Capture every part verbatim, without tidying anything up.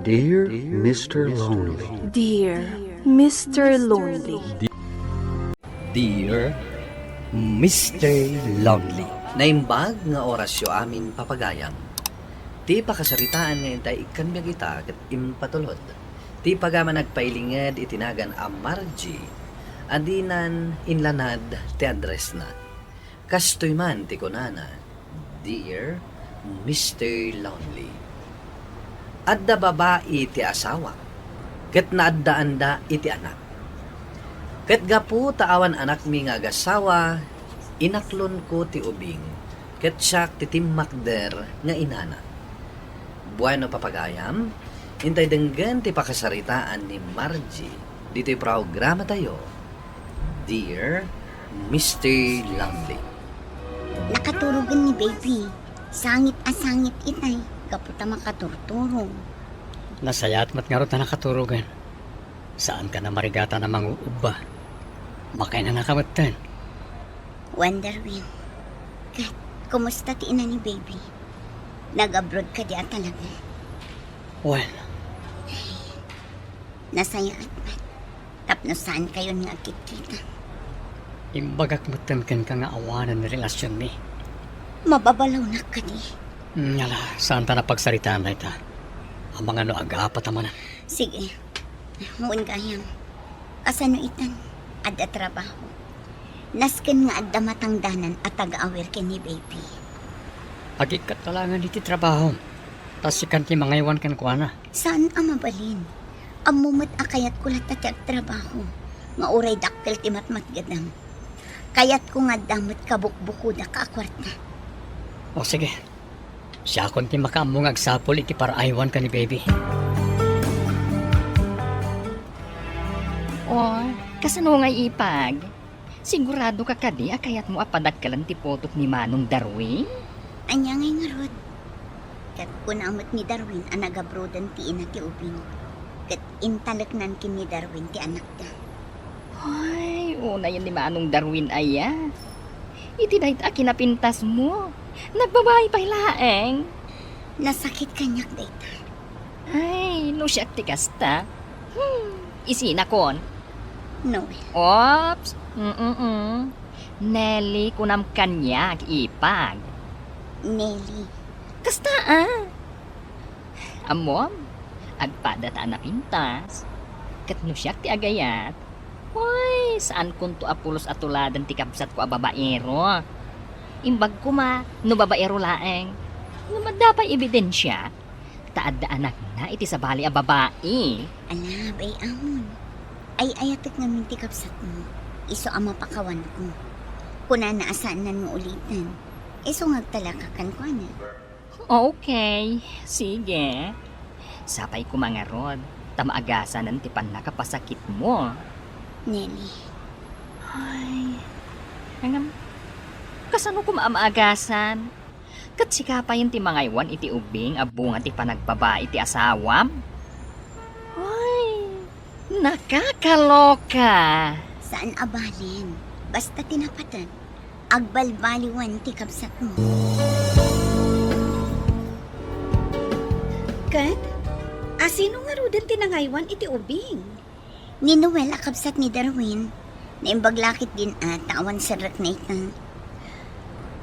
Dear Mister Lonely. Dear Mister Lonely. Dear Mister Lonely. Naimbag nga orasyo amin, papagayam. Ti pakasaritaan nga intay ikkanbiag ita ket impatulod ti pagaman agpailinged iti nagan a Margie a dinan inlanad ti addressna. Kastoy man ti kunana, Dear Mister Lonely. Adda babai ti asawak, ket naaddaanda iti anak. Ket gapu ta awan anakmi nga agasawa, inaklonko ti ubing, ket siak ti timmakder nga inana. Bueno, papagayam, intay denggen ti pakasaritaan ni Margie ditoy programatayo, Dear Mister Lonely. Nakaturogen ni Baby. Sangit a sangit itay, gapu ta makaturturog. Nasayaat met ngarud ta nakaturogen. Saanka a marigatan a manguubba. Makainanaka metten. Wonder Win. Ket, kumusta ti ina ni Baby? Nag-abroad kadi a talaga? Well. Nasayaat met. Tapno saankayon nga agkitkita. Imbagak metten kenka nga awanen ni relasionmi. Mababalawnak kadi? Hmm, ala, saanta a pagsaritaan dayta. Amangan no agapa ta manen. Sige. Wen gayam. Kasano itan? Adda trabaho. Nasken nga adda matangdanan a taga-awir ken ni Baby. Agikkat ka laengen iti trabahom. Ta sikan ti mangaywan kenkuana. Saan a mabalin. Ammo met a kayatko latta ti agtrabaho. Nga uray dakkel ti matmatgedam. Kayatko nga adda met kabukbukodak a kuarta. O sige. Siakon ti makaammo nga agsapul iti paraaywan ken ni Baby. O, kasano nga ipag? Siguradoka kadi a kayatmo a padakkelen ti potok ni Manong Darwin? Ania ngay ngarud? Ket kuna met ni Darwin a nagabroaden ti ina ti ubing. Ket intaleknan ken ni Darwin ti anakda. Ay, unayen ni Manong Darwin aya. Iti dayta a kinapintasmo, nagbabai pay laeng. Nasakit kaniak dayta. Ay, no siak ti kasta. Hmm, isinakon. Noel. Oops. Mm-mm. Nelly, kunam kaniak, ipag. Nelly. Kasta, a. Ammom, agpada ta a napintas. Ket no siak ti agayat, uy, saankonto a pulos a tuladen ti kabsatko a babaero. Imbag koma no babaero laeng. Ngem adda pay ebidensia ta adda anakna iti sabali a babai. Ala, bay-amon. Ay-ayatek ngamin ti kabsatmo. Isu a mapakawanko. Kunana a saannan nga uliten. Isu nga agtalaka kenkuana. Okay, sige. Sapay koma ngarud, ta maagasanen ti pannakapasakitmo. Nelly. Ay, ngem, kasano koma a maagasan? Ket sika payen ti mangaywan iti ubing a bunga ti panagbabai ti asawam? Ay, nakakaloka! Saan a balin, basta ti napateg. Agbalbaliwan ti kabsatmo. Ket, asino ngaruden ti nangaywan iti ubing? Ni Noel a kabsat ni Darwin. Naimbag la ketdin a ta awan serrekna ita.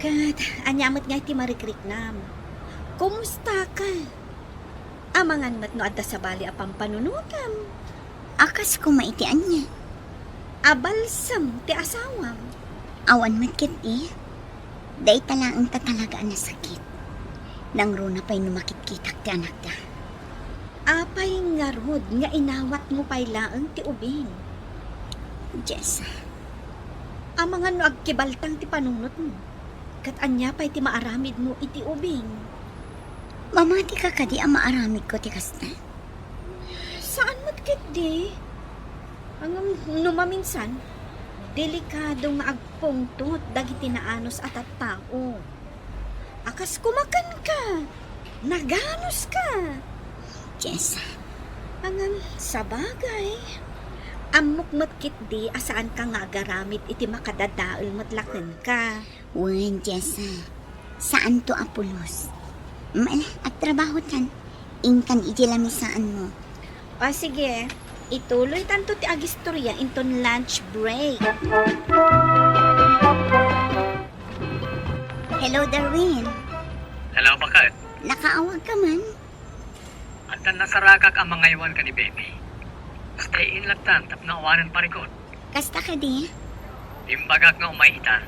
Ket, ania met ngay ti marikriknam? Kumustaka? Amangan met no adda sabali a pampanunotam. A kas koma iti ania? A balsem ti asawam. Awan met ketdi. Dayta laeng ta talaga a nasakit. Nangruna pay no makitkitak ti anakda. Apay ngarud nga inawatmo pay laeng ti ubing? Jessa. Amangan no agkibaltang ti panunotmo. Ket ania pay ti maaramidmo iti ubing? Mamatika kadi a maaramidko ti kasta? Saan met ketdi? Ngem no maminsan, delikado nga agpungtot dagiti naanus a tattao. A kas koma kenka, naganuska. Jessa. Ngem, sabagay, ammok met ketdi a saanka nga agaramid iti makadadael met la kenka. Wen, Jessa. Saanto a pulos. Mala, agtrabahotan. Inkan iti lamisaanmo. O, sige. Ituloytanto ti agistorya inton lunch break. Hello, Darwin. Hello, baket? Nakaawag ka man? Adda nasaragak a mangaywan ken ni baby. Stay in lattan tapno awanen parikut. Kasta kadi? Imbagak nga umay ita.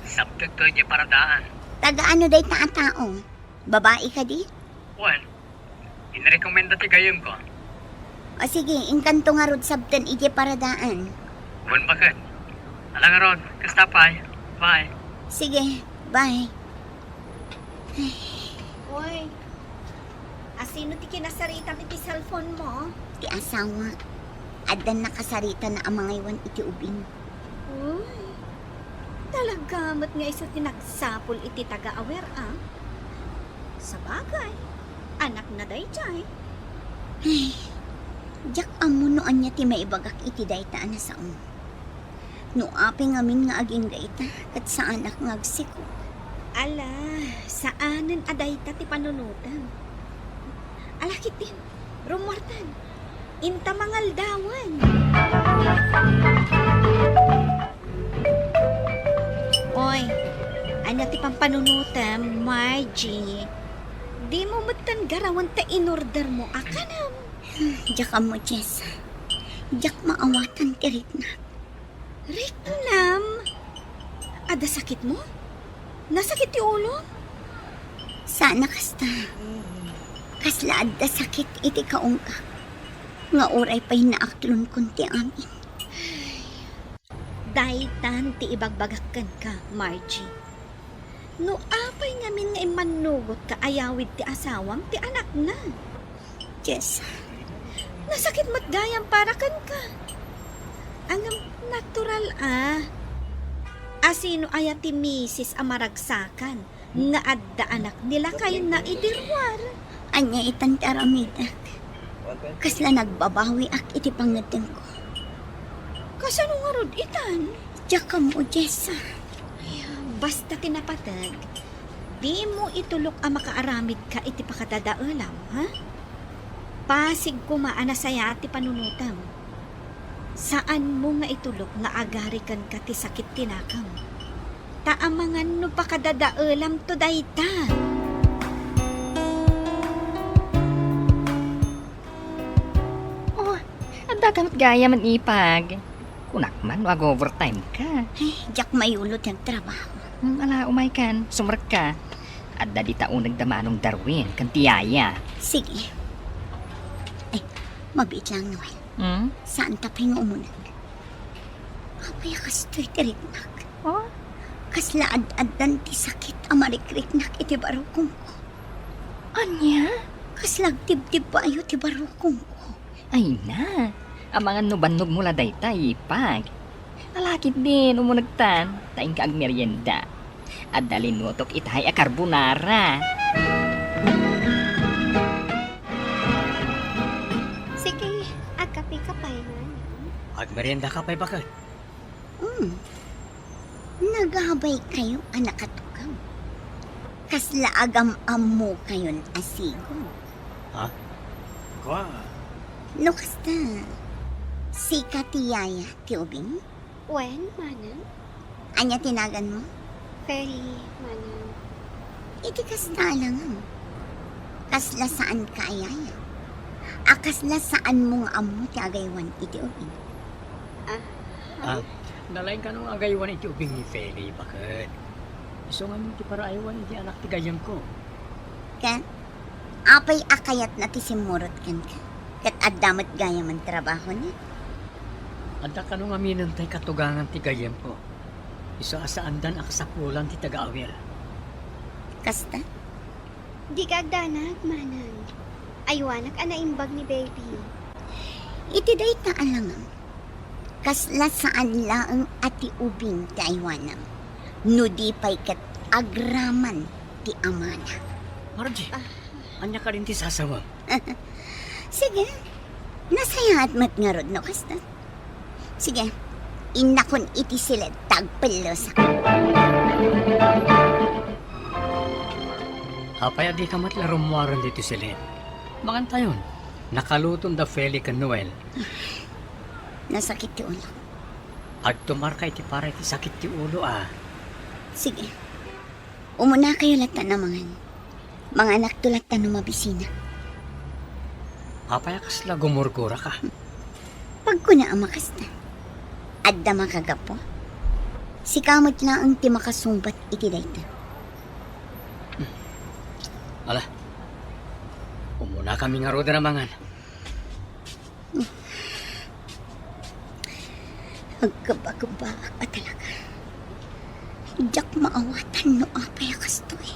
Sabtekto idiay paradaan. Taga ano dayta a tao? Babai kadi? Wen, inrekomenda ti gayyemko. O sige, inkanto ngarud sabten idiay paradaan. Wen, baket? Ala ngarud, kasta pay. Bye. Sige, bye. Oy, asino ti kinasaritam iti cellphone mo? Ti asawa. Adda nakasarita na a mangaywan iti ubing. Uy, talaga met nga isu ti nagsapul iti taga-aware, a? Sabagay, anakna daydiay. Ay, diak ammo no ania ti maibagak iti dayta a nasao. No apay ngamin nga agingga ita, ket saanak nga agsiko. Ala, saanen a dayta ti panunotem. Ala ketdin, rummuartan. Inta mangaldawan. Oy, ania ti pampanunotem, Margie? Dimo metten garawen ta inordermo a kanam. Diak ammo, Jess. Diak maawatan ti riknak. Riknam? Adda sakitmo? Nasakit ti ulom? Saan a kasta. Kasla adda sakit iti kaungkak nga uray pay naaklonkon ti amin. Daytan ti ibagbagak kenka, Margie. No apay ngamin nga immannugotka a yawid ti asawam ti anakna? Jess. Nasakit met gayam para kenka. Ngem natural a. Asino aya ti misis a maragsakan nga adda anak ni lakayna idi ruar? Ania itan ti aramidek? Kasla nagbabawiak iti pangngeddengko. Kasano ngarud itan? Diak ammo, Jessa. Ay, basta ti napateg, dimo itulok a makaaramidka iti pakadadaelam, ha? Pasig koma a nasayaat ti panunotem. Saanmo nga itulok nga agari kenka ti sakit ti nakam. Ta amangan no pakadadaelamto dayta. Oh, adda ka met gayam, Ipag. Kunak man no ag-overtime ka. Ay, diak mayulo ti agtrabaho. Hmm, ala, umaykan, sumrekka. Adda dita uneg da Manong Darwin ken ti yaya. Sige. Ay, mabiit lang, Noel. Hmm? Saan ta pay nga umuneg? Apay a kastoy ti riknak? Oh? Kasla ad-addan ti sakit a marikriknak iti barukongko. Ania? Kasla agtibtibbayo ti barukongko. Ay na, amangan no bannogmo la dayta, Ipag. Ala ketdin, umunegtan, ta inka agmerienda. Adda linutok itahay a carbonara. Sige, agkapeka pay, Manong. Agmeriendaka pay, baket? Hmm. Nagabay kayo a nakatugaw. Kasla agam-ammo kayon a sigon. Ha? Kua? No kasta, sika ti yaya ti ubing? Wen, Manang. Ania ti naganmo? Feli, Manang. Iti kasta, Alangam. Kasla saan ka a yaya? A kasla saanmo nga ammo ti agaywan iti ubing? Ah, ah, nalaing kano nga agaywan iti ubing ni Feli, baket. Isu ngamin ti paraaywan iti anak ti gayyemko. Ket apay a kayatna ti simmurot kenka? Ket adda met gayamen trabahona? Adda kano ngaminen tay katugangan ti gayyemko. Isu a saandan a kasapulan ti taga-awir. Kasta? Dika agdanag, Manang. Aywanak a naimbag ni Baby. Iti dayta, Alangam, kasla saan laeng a ti ubing ti aywanam, no di pay ket agraman ti amana. Margie, ah, ania kadin ti sasawem? Sige, nasayaat met ngarud no kasta. Sige, innakon iti siled ta agpellosak. Apay a dika met la rummuaren ditoy siled? Mangantayon, nakaluton da Feli ken Noel. Nasakit ti ulo. Agtumarka iti para iti sakit ti ulo, a. Sige. Umunakayo latta a mangan. Manganakto latta no mabisina. Apay a kasla gumurguraka? Pagkuna a makasta. Adda makagapu. Sika met laeng ti makasungbat iti dayta. Ala, umunakami ngaruden a mangan. Agkabakbaak a talaga. Diak maawatan no apay a kastoy.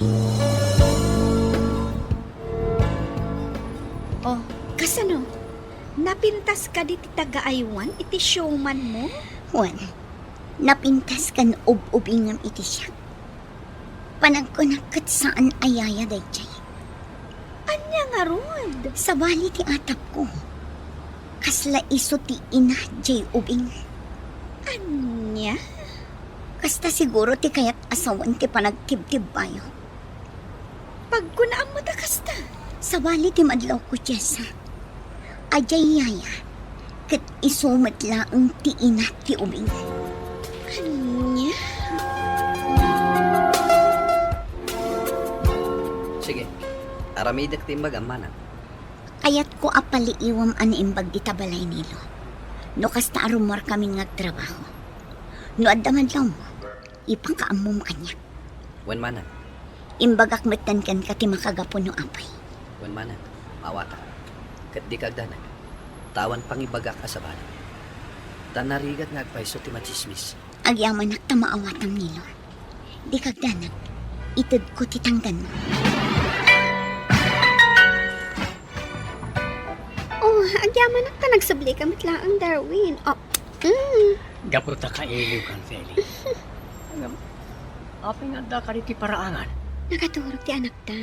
Oh, kasano? Napintas kadi ti taga-aywan iti showman mo? Wen, napintas ken ub-ubingam iti siak. Panagkunak ket saan a yaya daydiay. Ania ngarud? Sabali ti atapko. Kasla isu ti ina diay ubing. Ania? Kasta siguro ti kayat a sawen ti panagtibtibbayo. Pagkunaam met a kasta. Sabali ti madlawko, Jessa. Adiay yaya, ket isu met laeng ti ina ti ubing. Ania? Sige, aramidek ti imbagam, manang. Kayatko a paliiwem a naimbag dita balay, Nilo. No kasta a rummuarkamin nga agtrabaho. No adda madlawmo, ipakaammom kaniak. Wen, manang. Imbagak metten kenka ti makagapu no apay. Wen, manang, maawatak. Ket dika agdanag. Ta awan pangibagak a sabali. Ta narigat nga agpayso ti matsismis. Agyamanak ta maawatam, Nilo. Dika agdanag. Itedko ti tangdanmo. Oh, agyamanak ta nagsublika met laeng, Darwin. Oh, mm. Gapu ta kailiwkan, Feli. Ngem, apay nga addaka ditoy paraangan? Nakaturog ti anakta.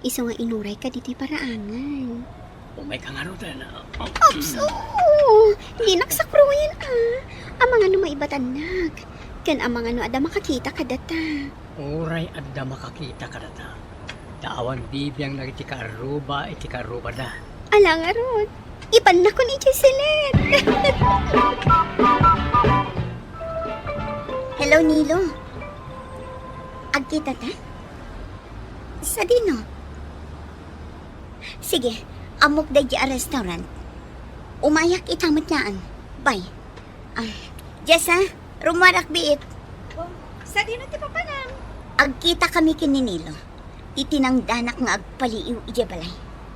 Isu nga inuray kadi ti paraangan. Umayka ngaruden. Oops, oo. Dinak sakruyen, a. Amangan no maibatannak. Ken amangan no adda makakita kadata. Uray adda makakita kadata. Ta awan bibiangnak iti kaarruba, iti kaarrubada. Ala ngarud. Ipannakon idiay silet. Hello, Nilo. Agkitata? Sadino? Sige, ammok daydi a restaurant. Umayak ita met laeng. Bye. Ah, Jessa, rummuarak biit. Oh, sadino ti papanam? Agkitakami ken ni Nilo. Ti tinangdanak nga agpaliiw idiay balay.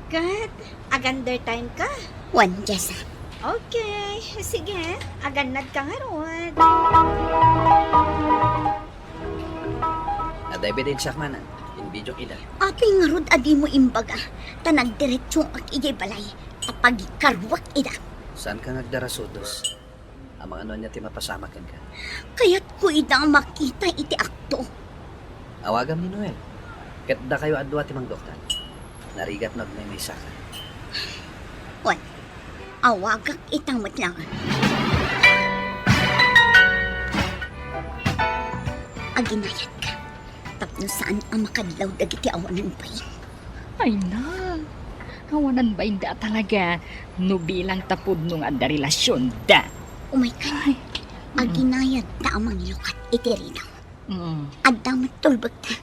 Ket, aganda time ka? Wen, Jessa. Okay, sige. Agannadka ngarud. Adda ebidensiak manen, inbidiok ida. Apay ngarud a dimo imbaga, ta nagdiretsoak idiay balay, ta pagikaruak ida. Saanka nga agdarasudos? Amangan no ania ti mapasamak kenka. Kayatko ida a makita iti akto. Awagam ni Noel. Ket dakayo a dua ti mangduktal. Narigat no agmaymaysaka. Wen, awagak ita met laeng. Aginayatka tapno saan a makadlaw dagiti awanan bain. Ay na, awanan bainda a talaga no bilang ta pudno nga adda relasionda. Umaykan, ay, mm, aginayadta a mangilukat iti ridaw. Mm. Adda met tulbekta.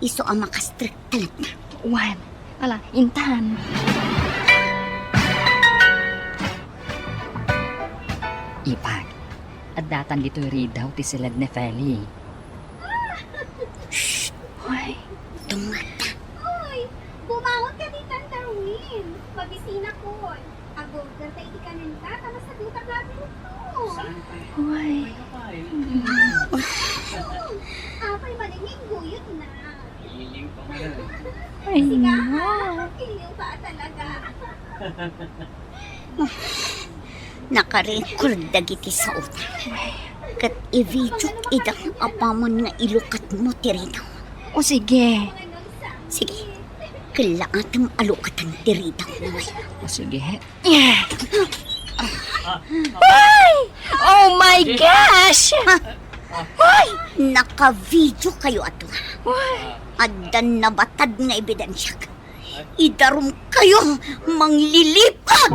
Isu a makastrek talaga. Wen, ala, intan. Ipag, addatan ditoy ridaw ti siled ni Feli. Shh! Hoy, dumngegta. Hoy, bumangon ka ditan, Darwin. Mabisina koy. Agurgor ta iti kanenta, ta masaduta nga pinto. Saan pa? Hoy. Apay malinging guyod na. Iliw pa man. Ay, siga, ha? Iliw ka talaga. Nakarecord dagiti saoda. Ket i-video ida apaman nga ilukatmo ti ridaw. O, sige. Sige. Kellaatem a lukatan ti ridaw, Noel. O, sige. Hoy! Oh my gosh! Hoy! Naka-video kayo ato. Hoy! Addan nabatad nga ebidensiak. Idarumkayo, manglilipad!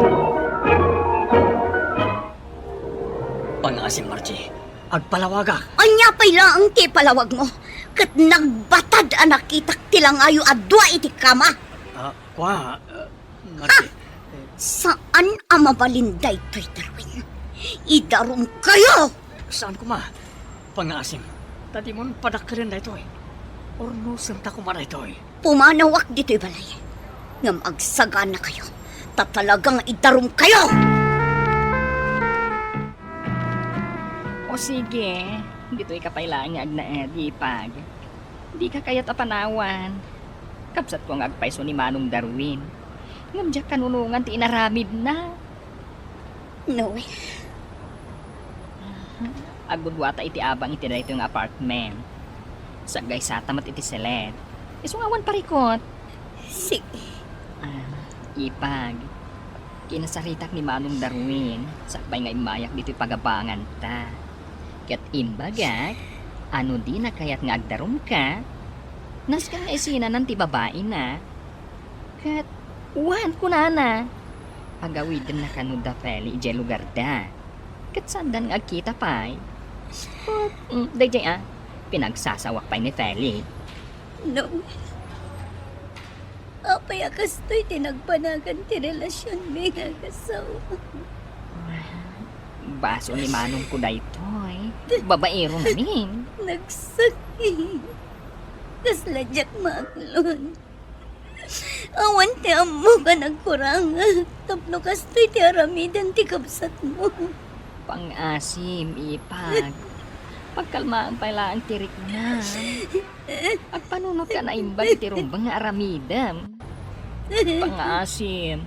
Pangngaasim, Margie. Agpalawagak. Ania pay laeng ti ipalawagmo? Ket nagbatad a nakitak ti langayo a dua iti kama. Ah, kua, ah, Margie. Saan a mabalin daytoy, Darwin. Idarumkayo! Saan koma, pangngaasim. Ta dimon padakkelen daytoy. Urnosenta koma daytoy. Pumanawak ditoy balay. Ngem agsaganakayo, ta talagang idarumkayo! O sige, ditoyka pay laeng nga agnaed, Ipag. Dika kayat a panawan. Kabsatko nga agpayso ni Manong Darwin. Ngem diak kanunongan ti inaramidna. Noel. Agudwata iti abang iti daytoy nga apartment. Saggaysata met iti seled. Isu nga awan parikut. Sige. Ah, Ipag. Kinasaritak ni Manong Darwin, sakbay nga immayak ditoy pagabanganta. Ket imbagak, a no dina kayat nga agdarumka, nasken nga isinanan ti babaina. Ket, wen, kunana, agawidna kano da Feli idiay lugarda. Ket saandan nga agkita pay. Ket, mm, daydiay a, pinagsasawak pay ni Feli. No. Apay a kastoy ti nagbanagan ti relasionmi nga agasawa? Basol ni manongko daytoy. Babaero ngamin. Nagsakit. Kasla diak maaklon. Awan ti ammok a nagkurangak tapno kastoy ti aramiden ti kabsatmo. Pangngaasim, Ipag. Pagkalmaem pay laeng ti riknam. Agpanunot ka naimbag iti rumbeng nga aramidem. Pangngaasim,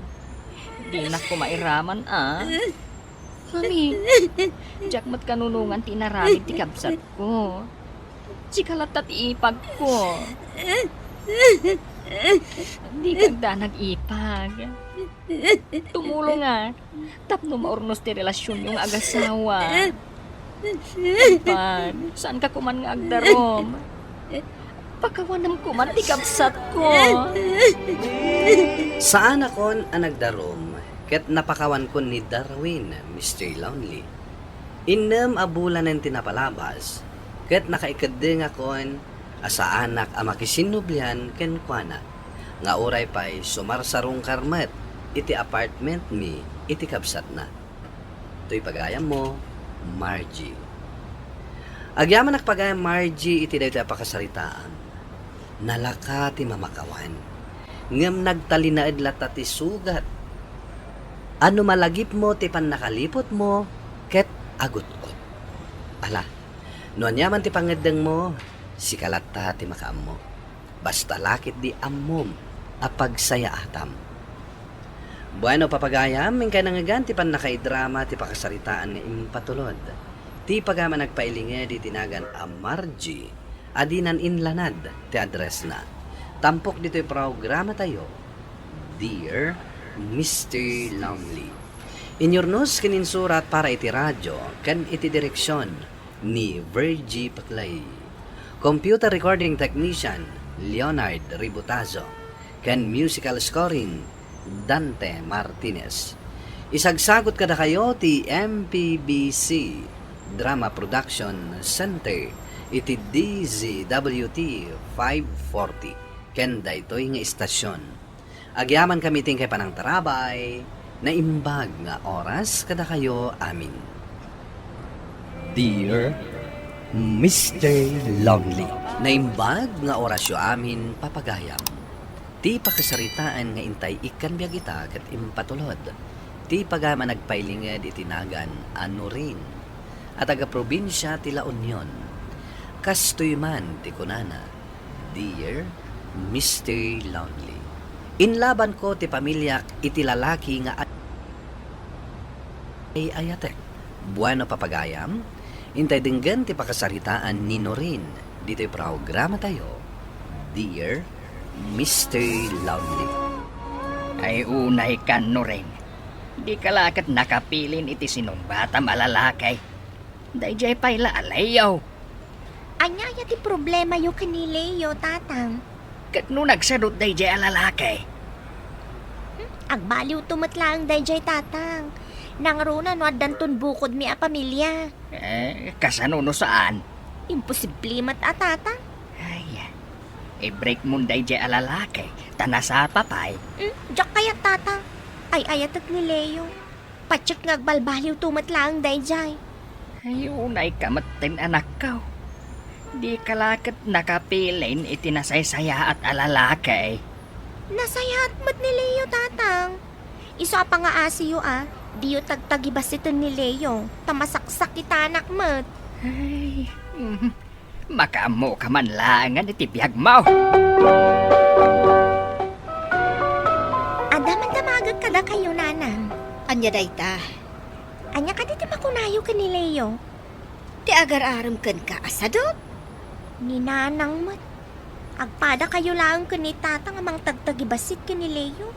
dinak koma iraman a. Ngem, diak met kanunongan ti inaramid ti kabsatko. Sika latta ti ipagko. Dika agdanag, Ipag. Tumulongak tapno maurnos ti relasionyo nga agasawa. Ipag, saanka koman nga agdarum. Pakawanem koman ti kabsatko. Saanakon a nagdarum ket napakawankon ni Darwin, Mister Lonely. Innem a bulanen ti napalabas, ket nakaikeddengakon a saanak a makisinnublian kenkuana, nga uray pay sumarsarungkar met iti apartmentmi iti kabsatna. Toy pagayammo, Margie. Agyamanak pagayam, Margie, iti daytoy a pakasaritaam. Nalaka ti mamakawan, ngem nagtalinaed latta ti sugat a no malagipmo ti pannakaliputmo ket agut-ot. Ala, no aniaman ti pangngeddengmo, sika latta ti makaammo. Basta la ketdi ammom a pagsayaatam. Bueno, papagayam, inkay nangngegan ti pannakaidrama ti pakasaritaan nga impatulod. Ti pagayam a nagpailinged iti nagan a Margie a dinan inlanad ti addressna. Tampok ditoy programatayo, Dear Mister Lonely. Inyurnos ken insurat para iti radio ken iti direksion ni Virgie Paclay. Computer recording technician, Leonard Ributazo. Ken musical scoring, Dante Martinez. Isagsagut kadakayo ti M P B C Drama Production Center iti D Z W T five forty ken daytoy nga istasyon. Agyamankami ti inkay panangtarabay, naimbag nga oras kadakayo amin. Dear Mister Lonely. Naimbag nga orasyo amin, papagayam. Ti pakasaritaan nga intay ikkan biag ita ket impatulod ti pagayam a nagpailinged iti nagan a Norin a taga-probinsia ti La Union. Kastoy man ti kunana, Dear Mister Lonely. Inlabanko ti pamiliak iti lalaki nga ay-ayatek. Bueno, papagayam, intay denggen ti pakasaritaan ni Norin ditoy programatayo, Dear Mister Lonely. Ay unay kan, Norin. Dika la ket nakapilin iti sinungbatam a lalaki. Daydiay pay la a Leo. Ania aya ti problemayo ken ni Leo, Tatang? Ket no nagsadut daydiay a lalaki, Agbaliwto met laeng daydiay, Tatang. Nangruna no addanton bukodmi a pamilia. Eh, kasano no saan? Imposible met a, Tatang. Ay, i-break mon daydiay a lalaki, ta nasapa pay. Hmm, diak kayat, Tatang. Ay-ayatek ni Leo. Patiek nga agbalbaliwto met laeng daydiay. Ay, unayka metten, anakko. Dika la ket nakapilin iti nasaysayaat a lalaki. Nasayaat met ni Leo, Tatang. Isu a pangaasiyo a, diyo tagtagibasiten ni Leo, ta masaksakitanak met. Ay, mm, makaammoka man laengen iti biagmo. Adda man damagek kadakayo, Nanang. Ania dayta? Ania kadi ti makunayo ken ni Leo? Ti agar-arem kenka a sadut? Ni Nanang met. Agpadakayo laeng ken ni Tatang a mangtagtagibassit ken ni Leo.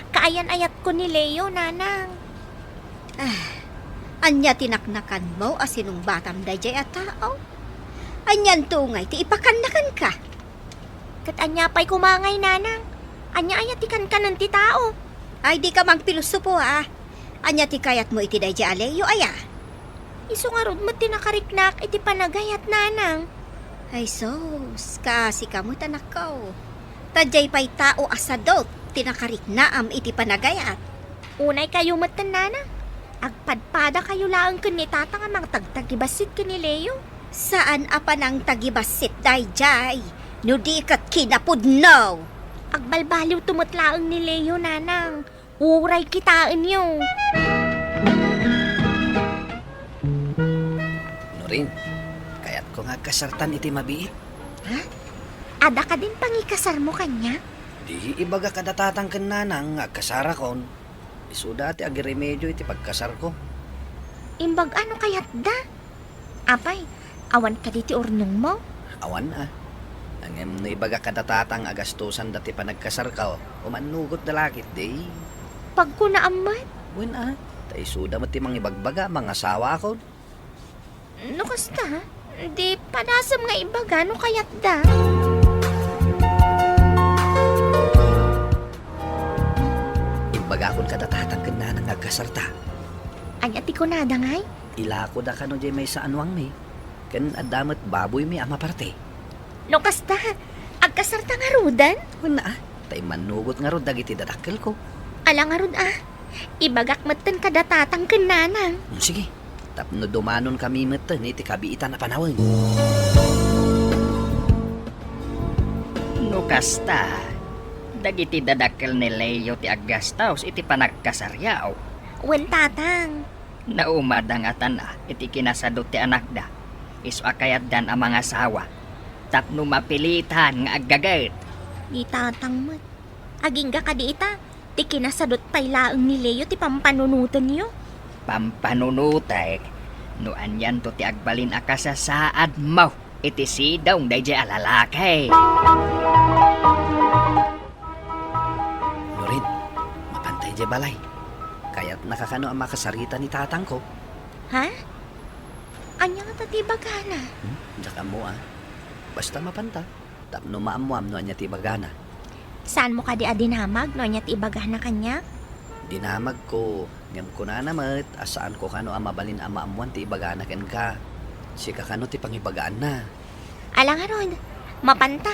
Kaayan-ayatko ni Leo, Nanang. Ah, ania ti naknakanmo a sinungbatam daydiay a tao? Anianto ngay ti ipakanna kenka? Ket ania pay koma ngay, Nanang? Ania aya ti kankanen ti tao? Ay, dika mangpilosopo, a. Ania ti kayatmo iti daydiay a Leo, aya? Isu ngarud met ti nakariknaak iti panagayat, Nanang. Ay sus, kaasika met, anakko. Ta diay pay tao a sadut ti nakariknaam iti panagayat. Unaykayo metten, Nanang. Agpadpadakayo laeng ken ni Tatang a mangtagtagibassit ken ni Leo. Saan a panangtagibassit daydiay, no di ket kinapudno. Agbalbaliwto met laeng ni Leo, Nanang. Uray kitaenyo. Norin, kayatko nga agkasartan iti mabiit. Ha? Adda kadin pangikasarmo kaniak? Di ibaga kada Tatang ken Nanang nga agkasarakon. Isuda ti agiremedio iti pagkasarko. Imbag-a no kayatda? Apay, awan kadi ti urnongmo? Awan a. Ngem no ibaga kada Tatang a gastosanda ti panagkasarko, umannugotda la ketdi. Pagkunaam met? Wen a, ta isuda met ti mangibagbaga a mangasawakon. No kasta, di padasem nga ibaga no kayatda. Imbagakon kada Tatang ken Nanang nga agkasarta. Ania ti kunada ngay? Ilakoda kano diay maysa a nuangmi, ken adda met baboymi a maparti. No kasta, agkasarta ngaruden? Wen a, ta immannugot ngarud dagiti dadakkelko. Ala ngarud a, ibagak metten kada Tatang ken Nanang. Mm, sige, tapno dumanonkami metten iti kabiitan a panawen. No kasta, dagiti dadakkel ni Leo ti aggastos iti panagkasaryo. Wen, Tatang. Naumada ngatan a iti kinasadut ti anakda, isu a kayatdan a mangasawa, tapno mapilitan nga aggaget. Ni Tatang met. Agingga kadi ita, ti kinasadut pay laeng ni Leo ti pampanunotenyo. Pampanunotek, no anianto ti agbalin a kasasaadmo iti sidong daydiay a lalaki. Loren, mapanta idiay balay. Kayatnaka kano a makasarita ni tatangko? Ha? Ania ngata ti ibagana? Hmm? Diak ammo a. Basta mapanta, tapno maammoam no ania ti ibagana. Saanmo kadi a dinamag no ania ti ibagana kaniak? Dinamagko, ngem kunana met a saanko kano a mabalin a maammoan ti ibagana kenka. Sika kano ti pangibagaanna. Ala ngarud, mapanta.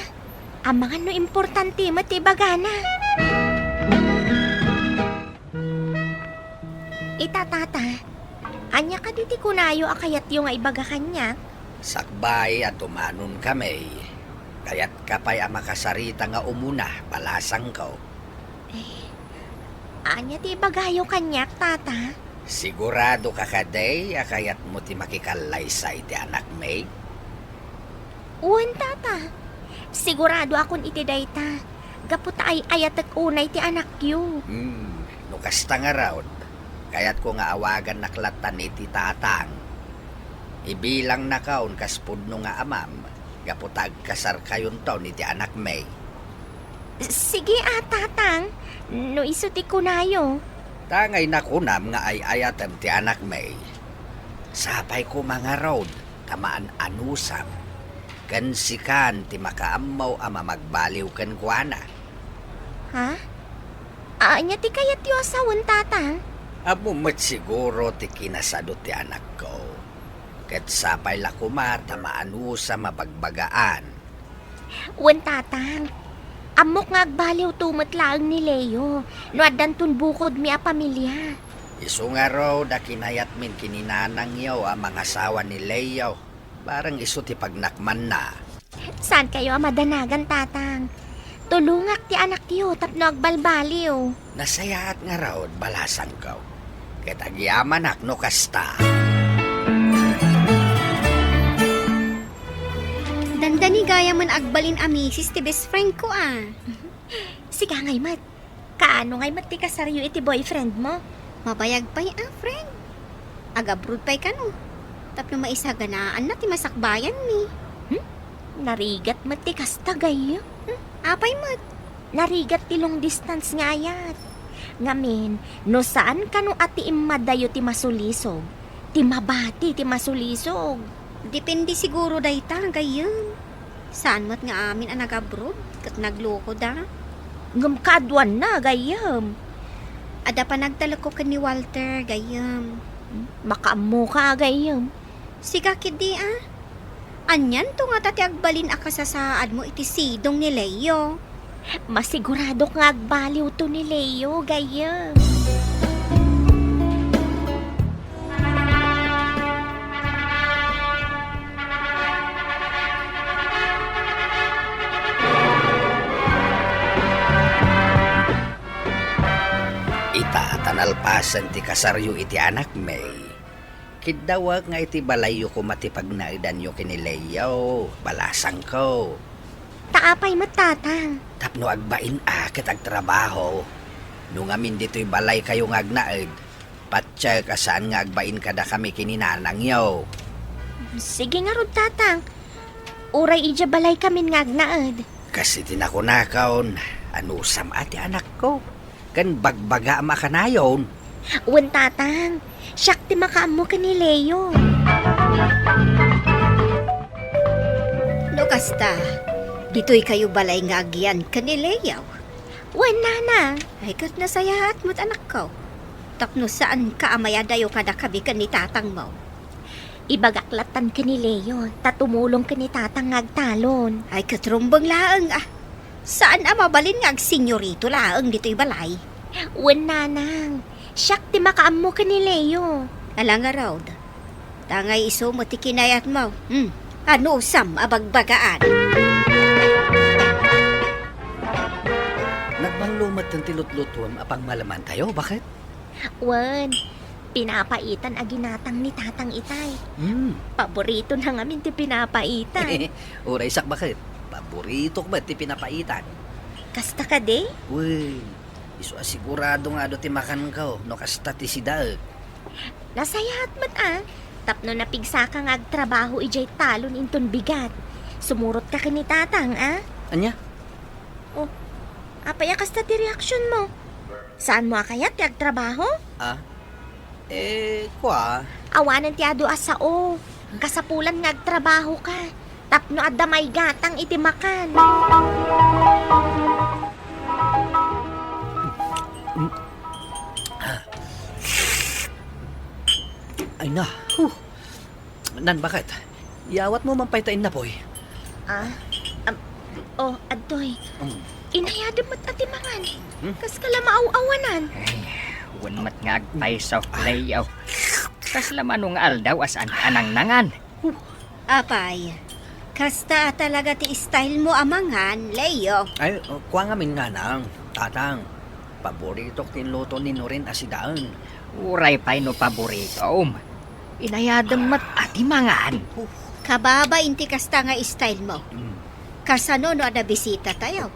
Amangan no importante met ti ibagana. Ita, Tata, ania kadi ti kunayo a kayatyo nga ibaga kaniak? Sakbay a dumanonkami, kayatka pay a makasarita nga umuna, balasangko? Eh, ania ti ibagayo kaniak, Tata? Siguradoka kadi a kayatmo ti makikallaysa iti anakmi? Wen, Tata. Siguradoakon iti dayta, gapu ta ay-ayatek unay ti anakyo. Hmm, no kasta ngarud, kayatko nga awagannak lattan iti tatang. Ibilangnakon kas pudno nga amam, gapu ta agkasarkayonton iti anakmi. Sige a, Tatang, no isu ti kunayo. Tangay nakunam nga ay-ayatem ti anakmi. Sapay koma ngarud ta maan-anusam, ken sikan ti makaammo a mamagbaliw kenkuana. Ha? A, Ania ti kayatyo a sawen, Tatang? Ammo met siguro ti kinasado ti anakko. Ket sapay la koma ta maanusam a bagbagaan. Wen, Tatang. Ammok nga agbaliwto met laeng ni Leo no addanton bukodmi a pamilia. Isu ngarud a kinayatmin ken ni nanangyo a mangasawa ni Leo. Barang isu ti pagnakmanna. Saankayo a madanagan, Tatang. Tulongak ti anakyo tapno agbalbaliw. Nasayaat ngarud, balasangko. Ket agyamanak no kasta. Dandani gayamen agbalin a misis ti best friend ko, a. Sika ngay met. Kaano ngay met ti kasaryo iti boyfriend mo? Mabayag pay a, friend. Ag-abroad pay kano. Tapno maisaganaanna ti masakbayanmi. Hmm? Narigat met ti kasta, gayyem. Hmm? Apay met? Narigat ti long distance nga ayat. Ngamin, no saan kano a ti immadayo ti masulisog, ti mabati ti masulisog. Depende siguro dayta, gayyem. Saan met nga amin a nag-abroad ket naglukoda? Ngem kaaduanna, gayyem. Adda panagtalekko ken ni Walter, gayyem. Makaammoka, gayyem. Sika ketdi, a? Anianto ngata ti agbalin a kasasaadmo iti sidong ni Leo? Masiguradok nga agbaliwto ni Leo, gayyem. Ita ta nalpasen ti kasaryo iti anakmi, kiddawek nga iti balayyo koma ti pagnaedanyo ken ni Leo, balasangko. Ta apay met, Tatang? Tapno agbain a ket agtrabaho. No ngamin ditoy balaykayo nga agnaed, patiek a saan nga agbain kadakami ken ni nanangyo. Sige ngarud, Tatang. Uray idiay balaykamin nga agnaed. Kas iti nakunakon, anusam a ti anakko. Ken bagbagaam a kanayon. Wen, Tatang, siak ti makaammo ken ni Leo. No kasta, ditoykayo balay nga agyan ken ni Leo? Wen, Nanang. Ay, ket nasayaat met, anakko. Tapno saanka a mayadayo kadakami ken ni tatangmo. Ibagak lattan ken ni Leo, ta tumulong ken ni Tatang nga agtalon. Ay, ket rumbeng laeng, a. Saan a mabalin nga agsenyorito laeng ditoy balay? Wen, Nanang. Siak ti makaammo ken ni Leo. Ala ngarud. Ta ngay isu met ti kinayatmo. Hmm. Anusam a bagbagaan. Nagbanglo met ti lutlutuem a pangmalemantayo, baket? Wen, pinapaitan a ginatang ni Tatang itay. Hmm. Paboritona ngamin ti pinapaitan. Uray siak, baket. Paboritok met ti pinapaitan. Kasta kadi? Wen, isu a sigurado nga adu ti makanko no kasta ti sidaek. Nasayaat met a, tapno napigsaka nga agtrabaho idiay talon inton bigat. Sumurotka ken ni Tatang, a? Ania? Oh, apay a kasta ti reaksionmo? Saanmo a kayat ti agtrabaho? Ah? Eh, kua? Awanen ti adu a sao. Kasapulan nga agtrabahoka tapno adda maigatang iti makan. Ay na. Huh. Nan, baket? Iyawatmo man pay ta innapoy. Ah, am, oh, adtoy. Mm. Inayadem met a ti mangan. Hmm? Kaska la maaw-awanan. Ay, wen met nga agpayso, Leo. Kasla mano nga aldaw a saan a nangnangan. Apay, kasta a talaga ti style mo a mangan, Leo? Ay, kua ngamin, Nanang, Tatang. Paboritok ti inluto ni Norin a sidaen. Uray pay no paboritom. Inayadem met a ti mangan. Kababain ti kasta nga style mo. Mm. Kasano no adda bisitatayo?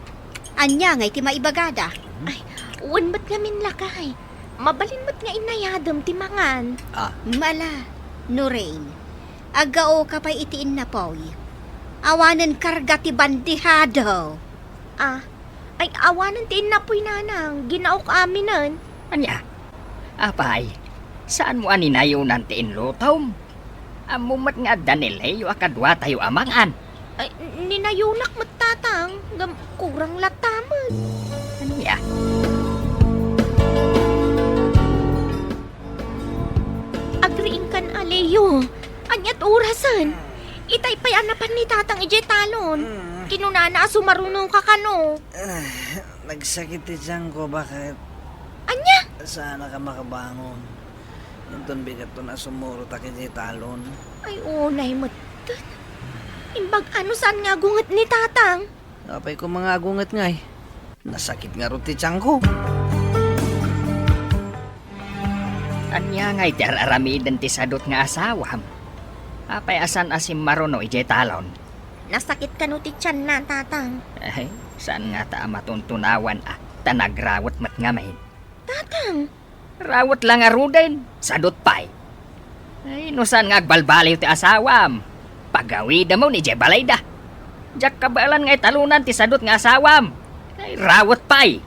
Ania ngay ti maibagada? Ay, wen met ngamin, lakay. Mabalin met nga inayadem ti mangan. Ah. Mala, Norin. Aggaoka pay iti innapoy. Awanen karga ti bandihado. Ah, ay, awanen ti innapoy, Nanang. Ginaok aminen. Ania? Apay, saanmo a ninayonan ti inlutom? Ammom met nga adda ni Leo a kaduatayo a mangan. Ay, ninayonak met, Tatang. Ngem kurang latta met. Ania? Itay pay a napan ni Tatang idiay talon. Mm. Kinunana a sumarunoka kano. Ah, nagsakit ti tiyanko, baket. Ania? Saanaka makabangon. Inton bigatton a sumurotak idiay talon. Ay, unay met. Imbag ano saan nga agunget ni Tatang? Apay ko mga agunget ngay. Nasakit ngarud ti tiyanko. Ania ngay ti ar-aramiden ti sadut nga asawam? Apay a saan a simmaruno idiay talon? Nasakit kano ti tianna, Tatang? Ay, saan ngata a matuntunawan a, ta nagrawet met ngamin. Tatang! Rawet la ngaruden, sadut pay. Ay, no saan nga agbalbaliw ti asawam, pagawidamon idiay balayda. Diak kabaelan nga italonan ti sadut nga asawam. Ay, rawet pay.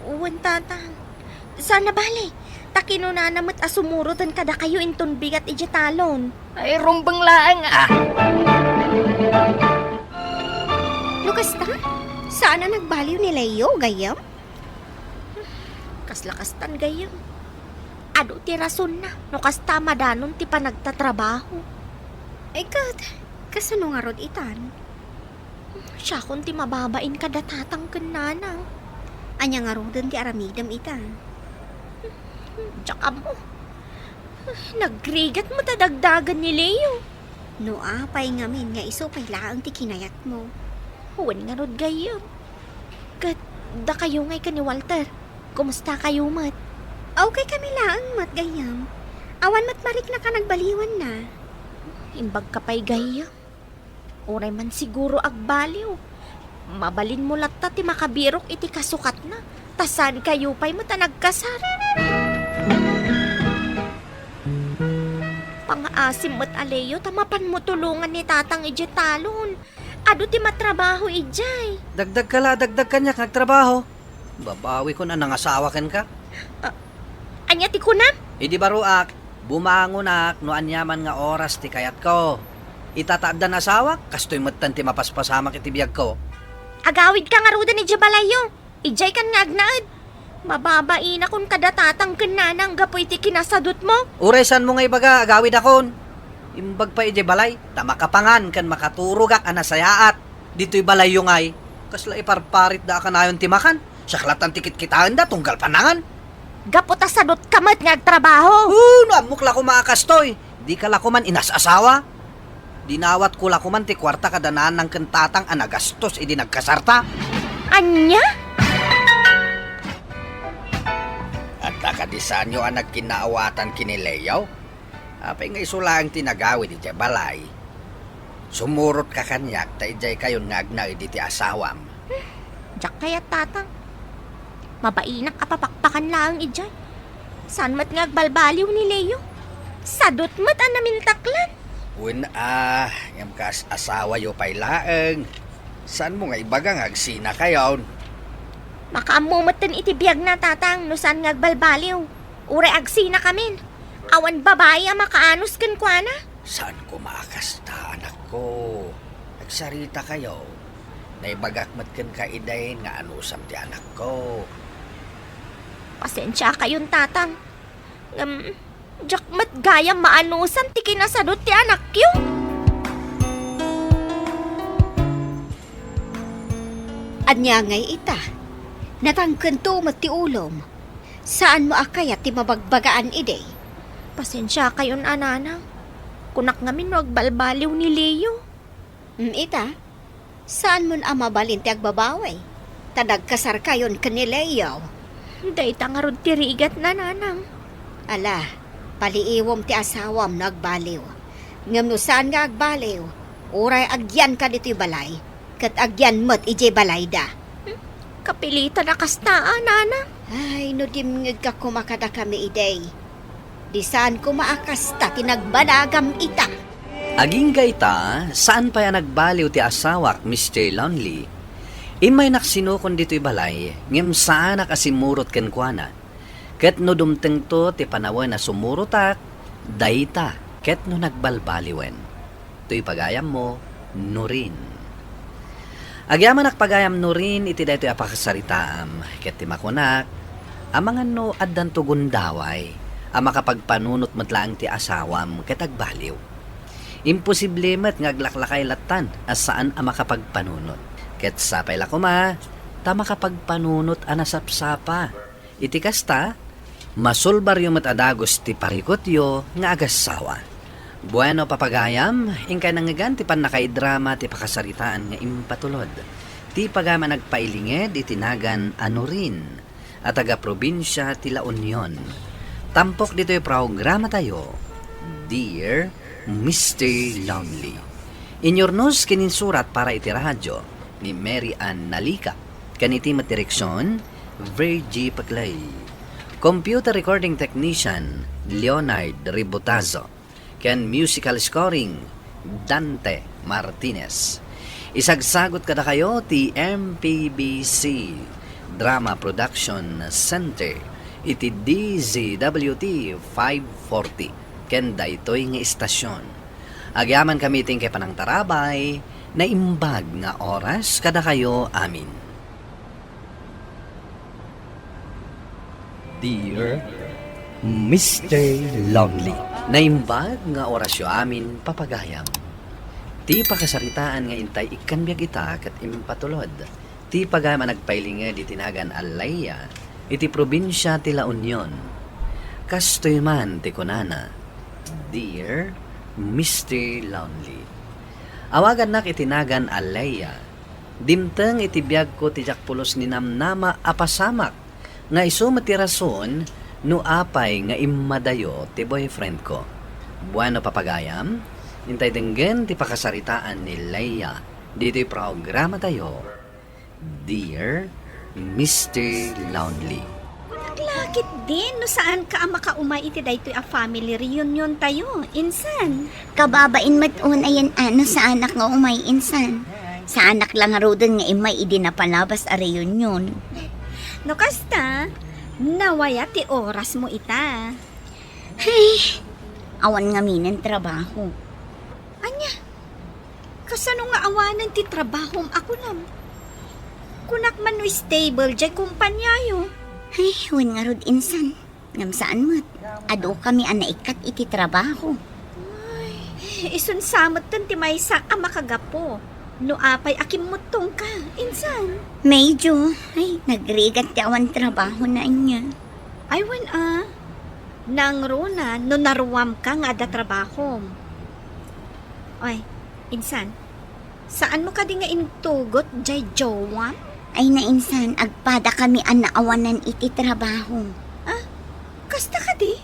Wen, Tatang. Saan a bale. Ta kinunana met a sumuroten kadakayo inton bigat idiay talon. Ay, rumbeng laeng, ah. No kasta, saan a nagbaliw ni Leo, gayyem? Kasla kastan, gayyem. Adu ti rasonna no kasta a madanon ti panagtatrabaho. Ay, ket, kasano ngarud itan? Siakon ti mababain kada Tatang ken Nanang. Ania ngaruden ti aramidem ita? Diak ammo. Nagrigat met a dagdagan ni Leo. No apay ngamin nga isu pay laeng ti kinayatmo? Wen ngarud, gayyem. Ket dakayo ngay ken ni Walter, kumustakayo met? Awkaykami laeng met, gayyem. Awan met mariknak a nagbaliwanna. Imbagka pay, gayyem. Uray man siguro agbaliw. Mabalinmo latta ti makabirok iti kasukatna, ta saankayo pay met a nagkasar. Pangaasim met a Leo ta mapanmo tulongan ni Tatang idiay talon. Adu ti matrabaho idiay. Dagdagka la, dagdag kaniak nga agtrabaho. Babawikon a nangasawa kenka. Ah, ania ti kunam? Idi baroak, bumangonak no aniaman nga oras ti kayatko. Ita ta addan asawak, kastoy metten ti mapaspasamak iti biagko. Agawidka ngaruden idiay balayyo. Idiaykan nga agnaed. Mababainakon kada Tatang ken Nanang gapu iti kinasadutmo. Uray saanmo nga ibaga, agawidakon. Imbag pay idiay balay, ta makapangan ken makaturogak a nasayaat. Ditoy balayyo ngay, kasla iparparitda a kanayon ti makan. Siak latta ti kitkitaenda tunggal panangan. Gapu ta sadutka met nga agtrabaho. Oo, no ammok la koma a kastoy, dika la koman inas-asawa. Dinawatko la koman ti kuarta kada Nanang ken Tatang a nagastos idi nagkasarta. Ania? Adda kadi saanyo a nagkinnaawatan ken ni Leo? Apay nga isu laeng ti nagawid idiay balay? Sumurotka kaniak ta idiaykayon nga agnaed iti asawam. Diak kayat, Tatang. Mabainak a papakpakan laeng idiay. Saan met nga agbalbaliw ni Leo? Sadut met a namintaklan. Wen a, ngem kas-asawayo pay laeng. Saanmo nga ibaga nga agsinakayon? Makaammo metten iti biagna, Tatang, no saan nga agbalbaliw. Uray agsinakamin. Awan babai a makaanus kenkuana. Saan koma a kasta, anakko? Agsaritakayo. Naibagak met kenka idi nga anusam ti anakko. Pasensiakayon, Tatang. Ngem, diak met gayam maanusam ti kinasadut ti anakyo. Ania ngay ita? Natangkento met ti ulom. Saanmo a kayat ti mabagbagaan idi? Pasensiakayon a, Nanang. Kunak ngamin no agbalbaliw ni Leo. Mm, ita, saanmon a mabalin ti agbabawi, ta nagkasarkayon ken ni Leo. Dayta ngarud ti rigatna, Nanang. Ala, paliiwem ti asawam no agbaliw. Ngem no saan nga agbaliw, uray agyanka ditoy balay, ket agyan met idiay balayda. Hmm? Kapilitan a kasta a, Nanang. Ay, no dimngegka koma kadakami idi. Di saan koma a kasta ti nagbanagam ita. Agingga ita, saan pay a nagbaliw ti asawak, Mister Lonely. Immaynak sinukon ditoy balay, ngem saanak a simmurot kenkuana. Ket no dumtengto ti panawen a sumurotak, dayta ket no nagbalbaliwen. Toy pagayammo, Nurin. Agyamanak pagayam Nurin iti daytoy a pakasaritaam, ket ti makunak, amangan no addanto gundaway a makapagpanunot met laeng ti asawam ket agbaliw. Imposible met nga aglaklakay lattan a saan a makapagpanunot. Ket sapay la koma ta makapagpanunot a nasapsapa. Iti kasta, masulbaryo met a dagus ti parikutyo nga agassawa. Bueno, papagayam, inkay nangngegan ti pannakaidrama ti pakasaritaan nga impatulod. Ti pagayam a nagpailinged iti nagan a Norin a taga-probinsia ti La Union. Tampok ditoy programatayo, Dear Mister Lonely. Inyurnos ken insurat para iti radyo ni Mary Ann Nalica, ken iti met direksion, Virgie Paclay. Computer recording technician, Leonard Ributazo. Ken musical scoring, Dante Martinez. Isagsagut kadakayo ti M P B C Drama Production Center iti D Z W T five forty ken daytoy nga istasion. Agyamankami iti inkay panangtarabay, naimbag nga oras kadakayo amin. Dear Mister Lonely. Naimbag nga orasyo amin, papagayam. Ti pakasaritaan nga intay ikkan biag ita ket impatulod. Ti pagayam a nagpailinged iti nagan a Leia, iti probinsia ti La Union. Kastoy man ti kunana, Dear Mister Lonely. Awagannak iti nagan a Leia. Dimteng iti biagko ti diak pulos ninamnama a pasamak nga isu met ti rason no apay nga immadayo ti boyfriend ko. Bueno, papagayam, intay denggen ti pakasaritaan ni Leia ditoy programatayo, Dear Mister Lonely. Kunak la ketdin no saanka a makaumay iti daytoy a family reunion tayo. Insan? Kababain met unay a no saanak nga umay, insan. Saanak la ngaruden nga immay idi napalabas a reunion. No kasta, nawaya ti orasmo ita. Ay, awan ngaminen trabaho. Ania? Kasano nga awanen ti trabahom a kunam? Kunak man no stable diay kompaniayo. Ay, wen ngarud, insan. Ngem saan met. Adukami a naikkat iti trabaho. Ay, isunsa metten ti maysa a makagapu no apay a kimmuttongka, insan. Medyo, ay, nagrigat ti awan trabaho na ania. Ay, wen a. Nangruna no naruamka nga adda trabahom. Ay, insan, saanmo kadi nga intugot diay jowam? Ay, nainsan, agpadakami a naawanan iti trabaho. Ah, kasta kadi?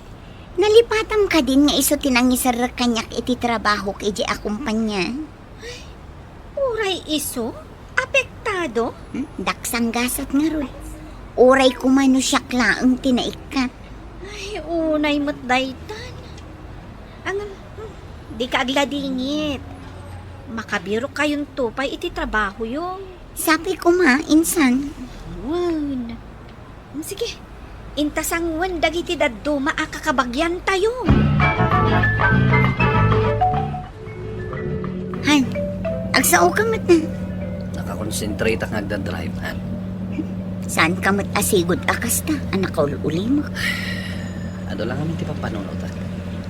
Nalipatam kadin nga isu ti nangiserrek kaniak iti trabahok idiay a kompania. Ay, uray isu? Apektado? Hmm? Daksang gasat ngarud. Uray koma no siak laeng ti naikkat. Ay, unay met daytan. Ang, hmm, dika agladingit. Makabirok kayonto pay iti trabahoyo. Sapay koma, insan. Wen. Hmm, sige. Inta sanguen dagiti dadduma a kakabagyantayo. Han, agsaoka met na. Nakakonsentrateak nga agdadrive, han. Saanka met a sigud a kasta a nakaul-ulimek. Adu la ngamin ti pampanunotak.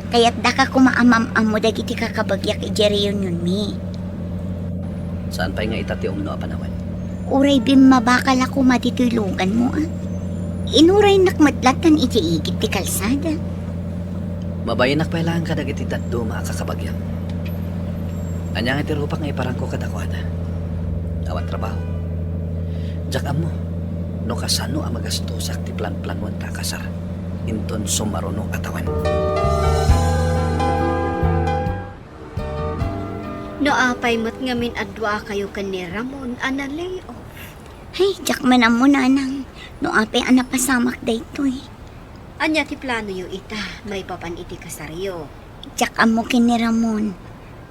Kayatdaka koma a mam-ammo dagiti kakabagyak idiay reunionmi. Saan pay nga ita ti umno a panawen? Uray bimmabaka la koma ditoy luganmo, a. Inuraynak met lattan idiay igid ti kalsada. Mabainnak pay laeng kadagiti dadduma a kakabagiam. Ania nga ti rupak nga iparangko kadakuada? Awan trabaho. Diak ammo no kasano a magastosak ti planplanuanta a kasar inton sumaruno a tawen. No apay met ngamin a duakayo ken ni Ramon a na-lay off? Ay, diak man ammo, nanang, no apay a napasamak daytoy. Ania ti planoyo ita maipapan iti kasaryo? Diak ammo ken ni Ramon.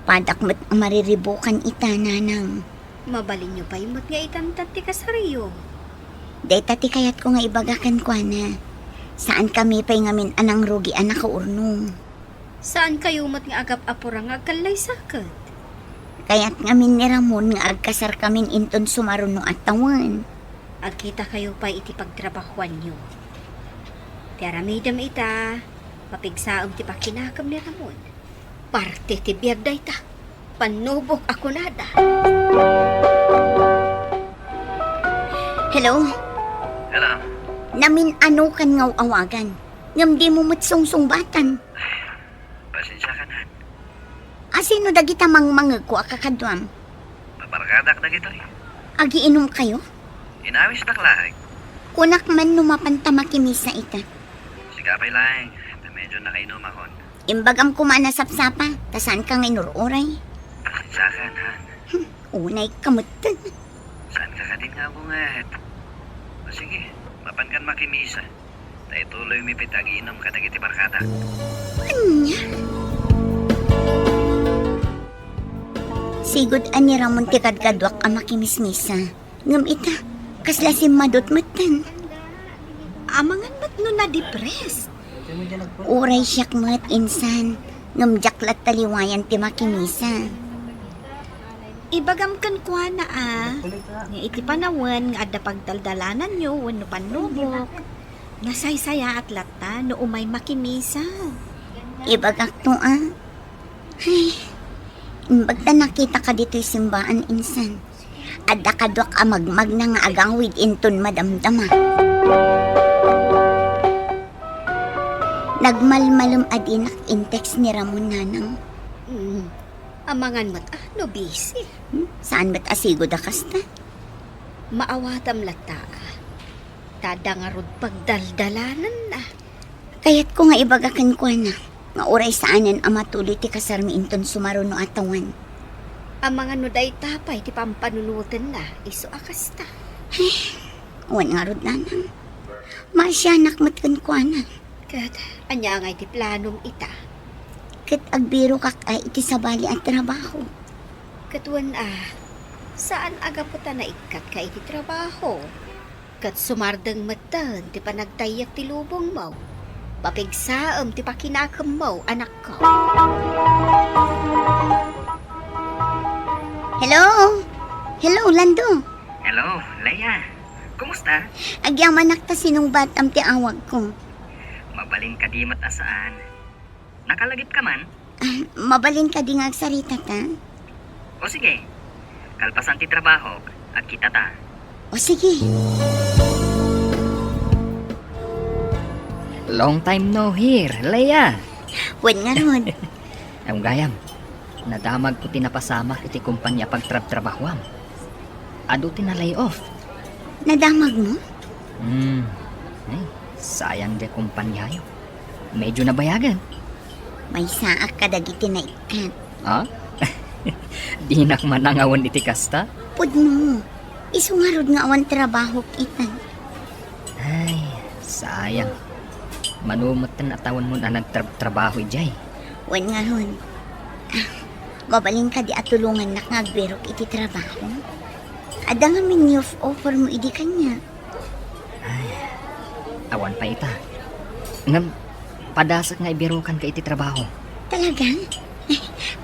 Padak met a mariribukan ita, nanang. Mabalinyo pay met nga itantan ti kasaryo. Dayta ti kayatko nga ibaga kenkuana. Saankami pay ngamin a nangrugi a nakaurnong. Saankayo met nga agap-apura nga agkallaysaket? Kayat ngamin ni Ramon nga agkasarkamin inton sumaruno a tawen. Agkitakayo pay iti pagtrabahoanyo. Ti aramidem ita, mapigsaem ti pakinakem ni Ramon. Parte ti biag dayta. Pannubok a kunada. Hello? Hello? Namin-anokan nga awagan. Ngem dimo met sungsungbatan. Pasensiakan, Han. Asino dagita mangmangegko a kakaduam? Barkadak dagitoy. Agiinom kayo? Inawisdak laeng. Kunak man no mapanta makimisa ita. Sika pay laeng, ta medyo nakainumakon. Imbagam koma a nasapsapa, ta saanka nga inur-uray. Pasensiakan, Han. Hmm, unay ka metten. Saanka kadin nga agunget? O sige, mapankan makimisa. Ta ituloymi pay ti agiinom kadagiti barkada. Ania? Sigud a ni Ramon ti kadkaduak a makimismisa. Ngem ita, kasla simmadut metten. Amangan met no na-depressed. Uray siak met, insan. Ngem diak latta liwayan ti makimisa. Ibagam kenkuana a, nga iti panawen nga adda pagdaldalananyo wenno pannubok, nasaysayaat latta no umay makimisa. Ibagakto a. Ay, imbag ta nakitaka ditoy simbaan, insan. Adda kaduak a magmagna nga agawid inton madamdama. Nagmalmalem a dinak in-text ni Ramon, nanang. Hmm. Amangan met a no busy. Hmm? Saan met a sigud a kasta? Maawatam latta a. Ta adda ngarud pagdaldalananna. Kayatko nga ibaga kenkuana nga uray saanen a matuloy ti kasarmi inton sumaruno a tawen. Amangan no dayta pay ti pampanunotenna, isu a kasta. Ay, wen ngarud, nanang. Maasianak met kenkuana. Ket ania ngay ti planom ita? Ket agbirokak a iti sabali a trabaho. Ket wen a, saan a gapu ta naikkatka iti trabaho. Ket sumardeng metten ti panagtayyek ti lubongmo. Papigsaem ti pakinakemmo, anakko. Hello? Hello, Lando? Hello, Leia. Kumusta? Agyamanak ta sinungbatam ti awagko. Mabalin kadi met a saan. Nakalagipka man? Ah, mabalin kadi nga agsarita ta? O sige. Kalpasan ti trabaho, agkita ta. O sige. Long time no hear, Leia. Wen ngarud. Ay, gayam. Nadamagko ti napasamak iti kompania a pagtrabtrabahoam. Adu ti na-lay off. Nadamagmo? Hmm. Ay, sayang diay kompaniayo. Medyo nabayagen. Maysaak kadagiti naikkat. Ha? Dinak manangawen iti kasta? Pudno. Isu ngarud nga awan trabahok ita. Ay, sayang. Mano metten a tawenmon a nagtrab-trabaho idiay? Wen ngarud. Ah, mabalin kadi a tulongannak nga agbirok iti trabaho? Adda ngamin ni off-offer mo idi kaniak. Ay, awan pay ita. Ngem, padasek nga ibirokanka iti trabaho. Talaga?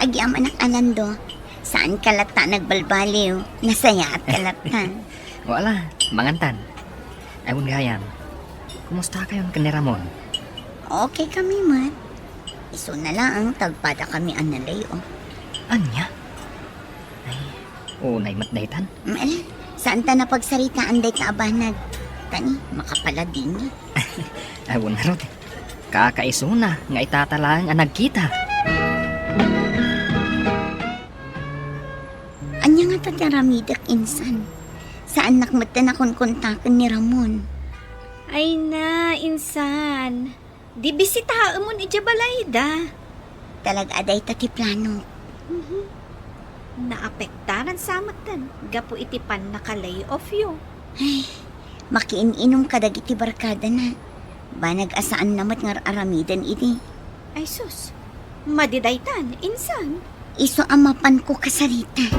Agyamanak a, Lando. Saanka latta nagbalbaliw. Nasayaatka latta. Wala, mangantan. Ay, wen gayam. Kumustakayon ken ni Ramon? Okay kami met. Isuna laeng ta agpadakami a na-lay off. Ania? Ay, unay met daytan. Mm, ala, saanta napagsaritaan dayta a banag. Tani, makapaladingit. Ay, wen ngarud. Kakaisuna nga itata laeng a nagkita. Ania ngata ti aramidek, insan? Saannak metten a konkontaken ni Ramon. Ay na, insan. Di bisitaemon idiay balayda. Talaga a dayta ti planok. Mhm. Naapektaran sa metten gapu iti pannaka-lay off yo. Ay, makiin-inom kadagiti barkadana. Banag a saanna met nga ar-aramiden idi. Ay sus, madi daytan, insan? Isu a mapanko kasarita.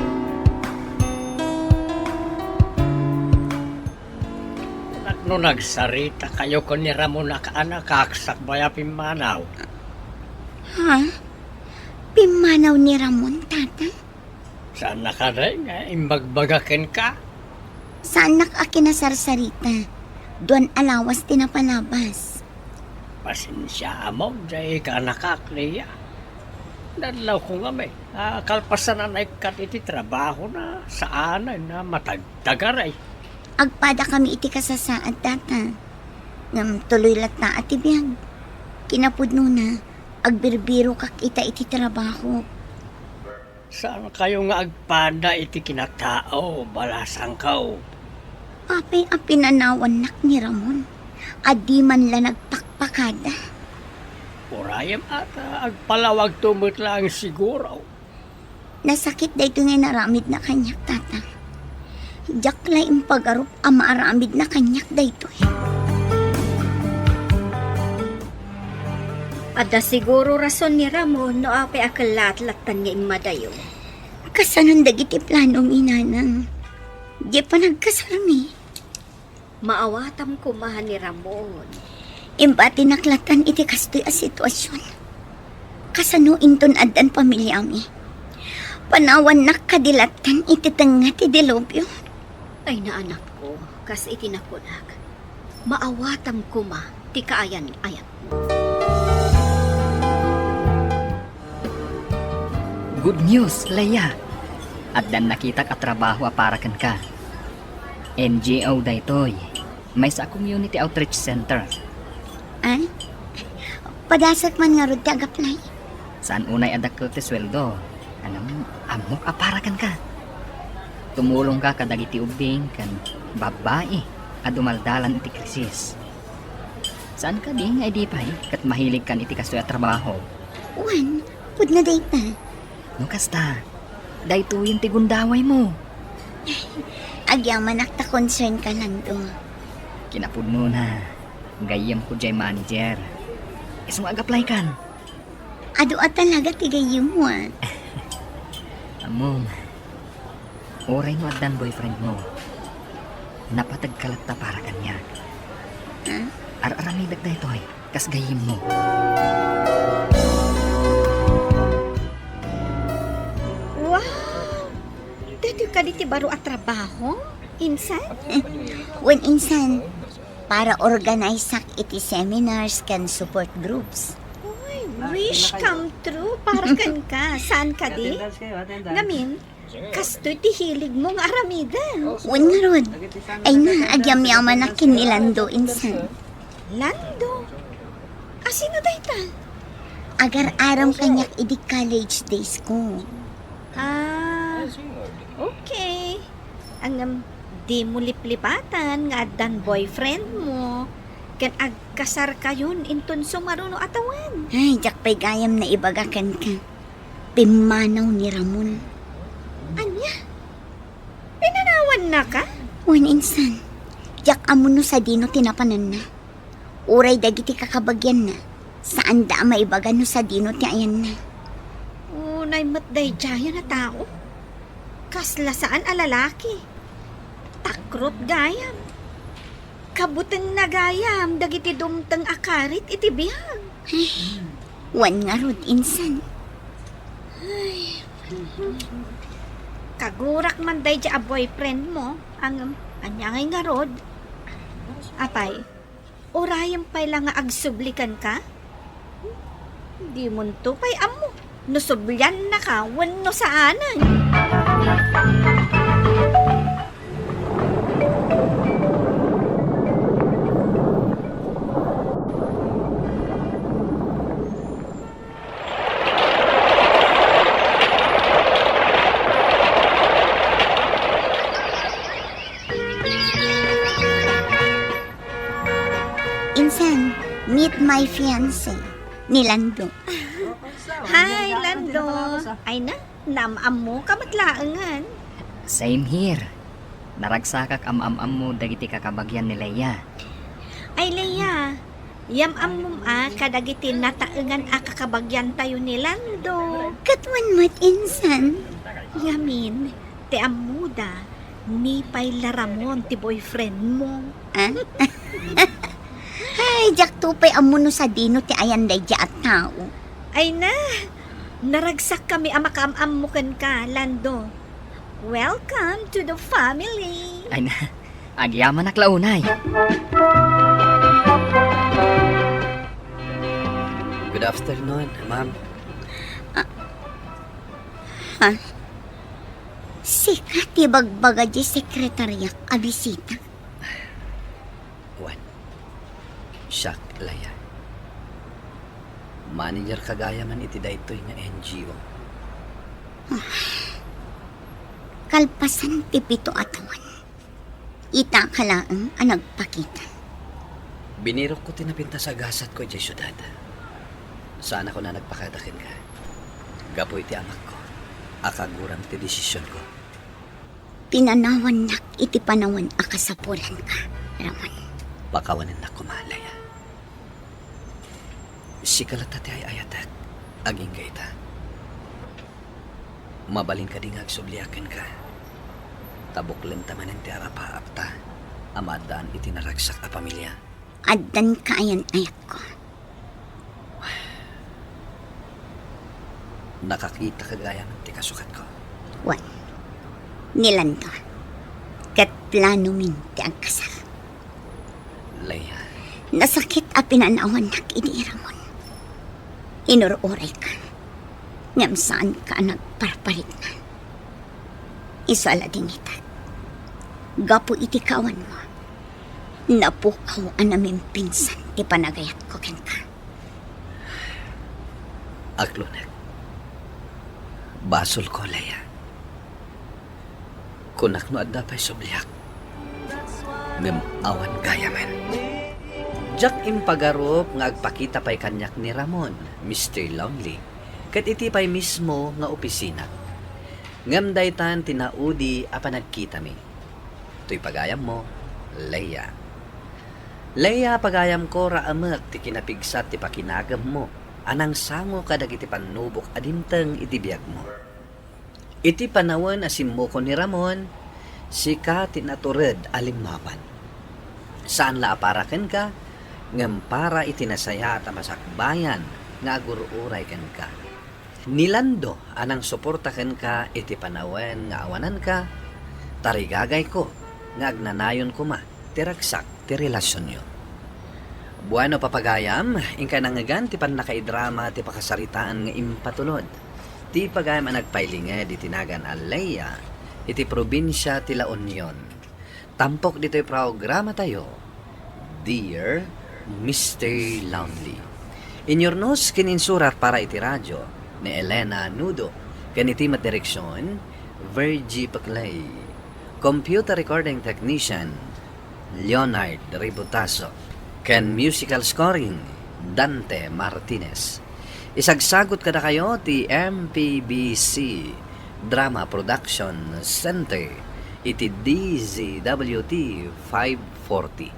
Tapno nagsaritakayo ken ni Ramon a kaanakak sakbay a pimmanaw. Ha? Pimmanaw ni Ramon, tata? Saanna kadi nga imbagbaga kenka? Saannak a kinasarsarita. Duan a lawas ti napalabas. Pasensiaam diay kaanakak, Leia. Nadlawko ngamin. Ah, kalpasan a naikkat iti trabahona, saanen a matagtagaray. Agpadakami iti kasasaad, Tata. Ngem tuloy latta a ti biag. Kinapudnona, agbirbirokak ita iti trabaho. Saankayo nga agpada iti kinatao, balasangko? Apay a pinanawannak ni Ramon a di man la nagpakpakada? Urayem ata, agpalawagto met laeng siguro. Nasakit daytoy nga inaramidna kaniak, Tata. Diak la impagarup a maaramidna kaniak daytoy. Adda siguro rason ni Ramon no apay a kellaat lattan nga immadayo. Kasanon dagiti planom, inanang? Di panagkasarmi. Maawatam koma ni Ramon. Imbatinak lattan iti kastoy a situasion. Kasano inton addan pamiliami? Panawannak kadi lattan iti tengnga ti dilubyo? Ay, anakko, kas iti nakunak, maawatam koma ti kaayan-ayatmo. Good news, Leia! Addan nakitak a trabaho a para kenka. N G O daytoy. Maysa a community outreach center. Ah? Padasek man ngarud ti ag-apply? Saan unay a dakkel ti sueldo. Ngem, ammok a para kenka. Tumulongka kadagiti ubbing ken babbai a dumaldalan iti krisis. Saan kadi nga idi pay ket mahiligkan iti kastoy a trabaho? Wen, pudno dayta. No kasta, daytoyen ti gundawaymo. Agyamanak ta concernka, Lando. Kinapudnona, gayyemko diay manager. Isu nga ag-applykan. Adu a talaga ti gayyemmo, a. Ammom, uray no addan boyfriendmo, napategka latta para kaniak. Ha? Ar-aramidek daytoy. Kas gayyemmo. Wow! Daytoy kadi ti baro a trabaho, insan? Wen, insan, para organizeak iti seminars ken support groups. Uy, wish come true para kenka. Saan kadi? Attendance kayo, attendance. Ngamin, kastoy ti hiligmo nga aramiden. Wen ngarud. Ay na, agyamyamanak ken ni Lando, insan. Lando? A, sino dayta? Agar-aram kaniak idi college days ko. Ah, okay. Ngem, dimo liplipatan nga addan boyfriendmo ken agkasarkayon inton sumaruno a tawen. Ay, diak pay gayam naibaga kenka. Pimmanaw ni Ramon. Ania? Pinanawannaka? Wen, insan. Diak ammo no sadino ti napananna. Uray dagiti kakabagianna, saanda a maibaga no sadino ti ayanna. Unay met daydiayen a tao. Kasla saan a lalaki. Takrot gayam. Kabutengna gayam dagiti dumteng a karit iti biag. Ay, wen ngarud, insan. Ay. Kagurak man daydi a boyfriendmo, ngem ania ngay ngarud? Apay, urayem pay la nga agsubli kenka? Dimonto pay ammo no subliannaka wenno saanen. Insan, meet my fiancé, ni Lando. Hi, Lando. Ay na, naam-ammoka met laengen. Same here. Naragsakak a maam-ammo dagiti kakabagian ni Leia. Ay, Leia, yam-ammom a kadagiti nataengan a kakabagiantayo ni Lando. Ket wen met, insan. Ngamin, ti ammoda, ni pay la Ramon ti boyfriendmo. Ah? Ay, diakto pay ammo no sadino ti ayan daydi a tao. Ay na, naragsakkami a makaam-ammo kenka, Lando. Welcome to the family! Ay na, agyamanak la unay. Good afternoon, ma'am. Ah, Ha? Sika ti bagbaga di sekretariak a bisita? Wen, siak, Leia. Manager ka gayamen iti daytoy nga N G O. Kalpasan ti pito a tawen, itaka laeng a nagpakita. Binirokko ti napintas a gasatko idiay siudad. Saanakon a nagpakada kenka. Gapu iti amakko, akaguram ti desisionko. Pinanawannak iti panawen a kasapulanka, Ramon. Pakawanennak koma, Leia. Sika latta ti ay-ayatek, agingga ita. Mabalin kadi nga agsubliak kenka? Ta buklenta manen ti arapaapta a maaddaan iti naragsak a pamilia. Addan kaayan-ayatko. Nakakitaka gayamen ti kasukatko. Wen, ni Lando, ket planomin ti agkasar. Leia. Nasakit a pinanawannak idi Ramon. Inur-urayka, ngem saanka a nagparparikna. Isu a ladingit, gapu iti kaawanmo, napukaw a namimpinsan ti panagayatko kenka. Aklonek. Basolko, Leia. Kunak no adda pay subliak. Ngem awan gayamen. Diak impagarup nga agpakita pay kaniak ni Ramon, Mister Lonely, ket iti pay mismo nga opisina. Ngem daytan ti naudi a panagkitami. Toy pagayammo, Leia. Leia, pagayamko, raamek ti kinapigsa ti pakinagepmo a nangsango kadagiti pannubok a dimteng iti biagmo. Iti panawen a simmukon ni Ramon, sika ti natured a limmawan. Saan la a para kenka, ngem para iti nasayaat a masakbayan nga agur-uray kenka. Ni Lando a nangsuporta kenka iti panawen nga awananka, tarigagayko nga agnanayon koma ti ragsak ti relasionyo. Bueno, papagayam, inkay nangngegan ti pannakaidrama ti pakasaritaan nga impatulod ti pagayam a nagpailinged iti nagan a Leia iti probinsia ti La Union. Tampok ditoy programatayo, Dear Mister Lonely. Inyurnos ken insurat para iti radio ni Elena Nudo, ken iti met direksion, Virgie Peclay. Computer recording technician, Leonard Ributaso, ken musical scoring, Dante Martinez. Isagsagut kadakayo ti M P B C Drama Production Center iti D Z W T five forty,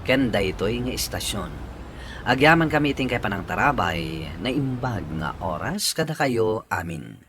ken daytoy nga istasion. Agyamankami iti inkay panangtarabay, naimbag nga oras kadakayo amin.